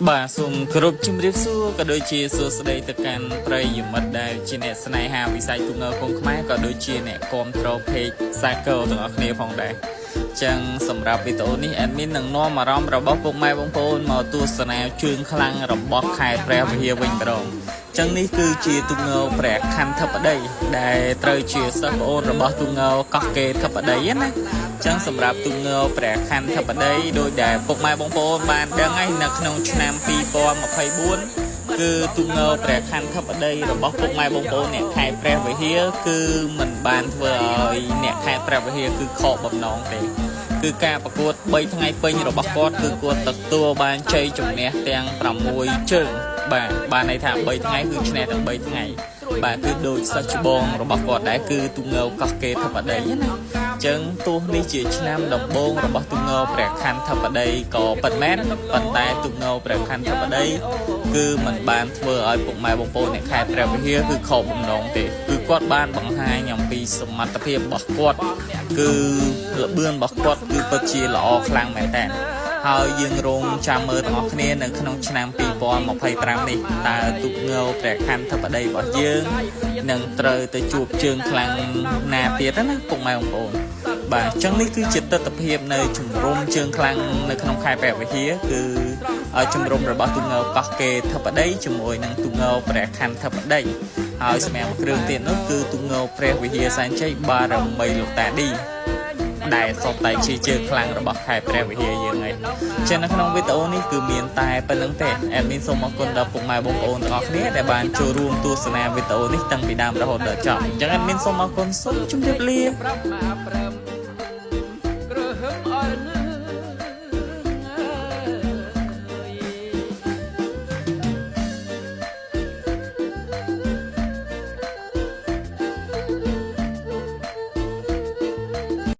បាទសូមគោរពជំរាបសួរក៏ដូចជាសួស្តីទៅកាន់ប្រិយមិត្តដែលជាអ្នកស្នេហាវិស័យទូងើកងខ្មែរក៏ដូចជាអ្នកគាំទ្រ page សាកលទាំងអស់គ្នាផងដែរចឹងសម្រាប់វីដេអូនេះ admin នឹងនាំអារម្មណ៍របស់ពុកម៉ែបងប្អូនមកទស្សនាជើងខ្លាំងរបស់ខេត្តព្រះវិហារវិញម្ដងចឹងនេះគឺជាទូងើព្រះខណ្ឌធិបតីដែលត្រូវជាសិស្សប្អូនរបស់ទូងើកោះកេរធិបតីណាចឹងសម្រាប់ទូងើព្រះខណ្ឌធិបតីដោយដែលពុកម៉ែបងប្អូនបានដឹងហើយនៅក្នុងឆ្នាំ2024គឺទូងើព្រះខណ្ឌធិបតីរបស់ពុកម៉ែបងប្អូនអ្នកខេត្តព្រះវិហារគឺមិនបានធ្វើឲ្យអ្នកខេត្តព្រះវិហារគឺខកបំណងទេគឺការប្រកួត3ថ្ងៃពេញរបស់គាត់គឺគាត់ទទួលបានជ័យជំនះទាំង6ជើងបាទបានន័យថា3ថ្ងៃគឺឈ្នះទាំង3ថ្ងៃបាទគឺដូចសិស្សច្បងរបស់គាត់ដែរគឺទូងើកោះកេរធិបតីណាចឹងទោះនេះជាឆ្នាំដំបូងរបស់ទូងើព្រះខណ្ឌធិបតីក៏ពិតមែនប៉ុន្តែទូងើព្រះខណ្ឌធិបតីគឺមិនបានធ្វើឲ្យពុកម៉ែបងប្អូនអ្នកខេត្តព្រះវិហារគឺខកបំណងទេគឺគាត់បានបង្ហាញអំពីសមត្ថភាពរបស់គាត់គឺល្បឿនរបស់គាត់គឺពិតជាល្អខ្លាំងមែនតើហើយយើងរងចាំមើលទាំងអស់គ្នានៅក្នុងឆ្នាំ2025នេះតើទូកងើព្រះខណ្ឌធិបតីរបស់យើងនឹងត្រូវទៅជួបជើងខ្លាំងណាទៀតណាពុកម៉ែបងប្អូនបាទអញ្ចឹងនេះគឺជាទស្សនភាពនៅជំរំជើងខ្លាំងនៅក្នុងខេត្តព្រះវិហារគឺជំរំរបស់ទូងើកោះកេរធិបតីជាមួយនឹងទូងើព្រះខណ្ឌធិបតីហើយសម្រាប់គ្រឿងទៀតនោះគឺទូងើព្រះវិហារសែនជ័យបារមីលោកតាឌីដែលសុទ្ធតែជាជើងខ្លាំងរបស់ខេត្តព្រះវិហារយើងហើយចឹងនៅក្នុងវីដេអូនេះគឺមានតែប៉ុណ្្នឹងទេ admin សូមអរគុណដល់ពុកម៉ែបងប្អូនទាំងអស់គ្នាដែលបានចូលរួមទស្សនាវីដេអូនេះតាំងពីដើមរហូតដល់ចប់អញ្ចឹង admin សូមអរគុណសូមជម្រាបលា ប្រាប់មកព្រម